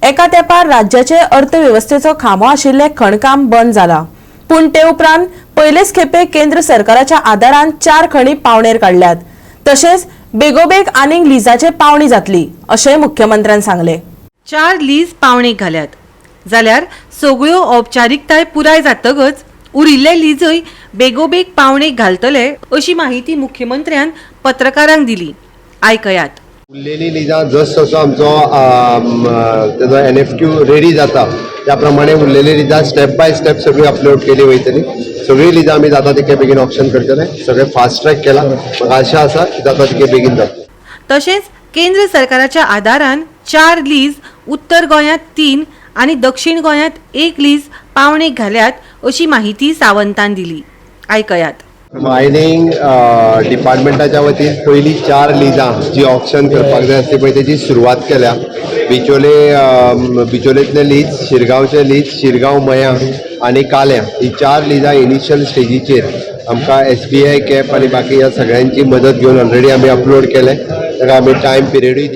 एका तेंपार राज्याचे अर्थवेवस्थेचो खांबो आशिल्लें खणकाम बंद जाला. पूण ते उपरांत पयलेच खेपे केंद्र सरकाराच्या आदारान 4 खणी पावणेर काडल्यात. तशेंच बेगोबेग आनीक लिजाचे पावणी जातली अशेंय मुख्यमंत्र्यान सांगलें. 4 लीज पावणेक घाल्यात जाल्यार सगळ्यो औपचारिकताय पुराय जातकच उरिल्ले लीजय बेगोबेग पावणेक घालतले अशी माहिती मुख्यमंत्र्यान पत्रकारांक दिली. आयकयात. उरलेली लिजां जस जसो आमचो तेजो NFQ ready जाता त्या प्रमाणे उरलेली लिजां स्टेप बाय स्टेप सगळी अपलोड केली वयतली. सगळी लिजां आमी जाता तितके बेगीन ऑक्शन करतले. सगळें फास्ट ट्रॅक केला. म्हाका आशा आसा की जाता तितके बेगीन जातलें. तशेंच केंद्र सरकाराच्या आदारान 4 लीज उत्तर गोंयांत 3 आनी दक्षिण गोंयांत 1 लीज पावणेक घाल्यात अशी माहिती सावंतान दिली. आयकयात. मायनींग डिपार्टमेंटाच्या वतीन पयलीं 4 लिजां जी ऑक्शन करपाक जाय आसली पळय तेजी सुरवात केल्या. बिचोलेंतले लीज, शिरगांवचे लीज, शिरगांव मयां आनी काल्यां ही 4 लिजां इनिशियल स्टेजीचेर आमकां SBI cap आनी बाकी ह्या सगळ्यांची मदत घेवन ऑलरेडी आमी अपलोड केले. ताका आमी टायम पिरियडूय दिला.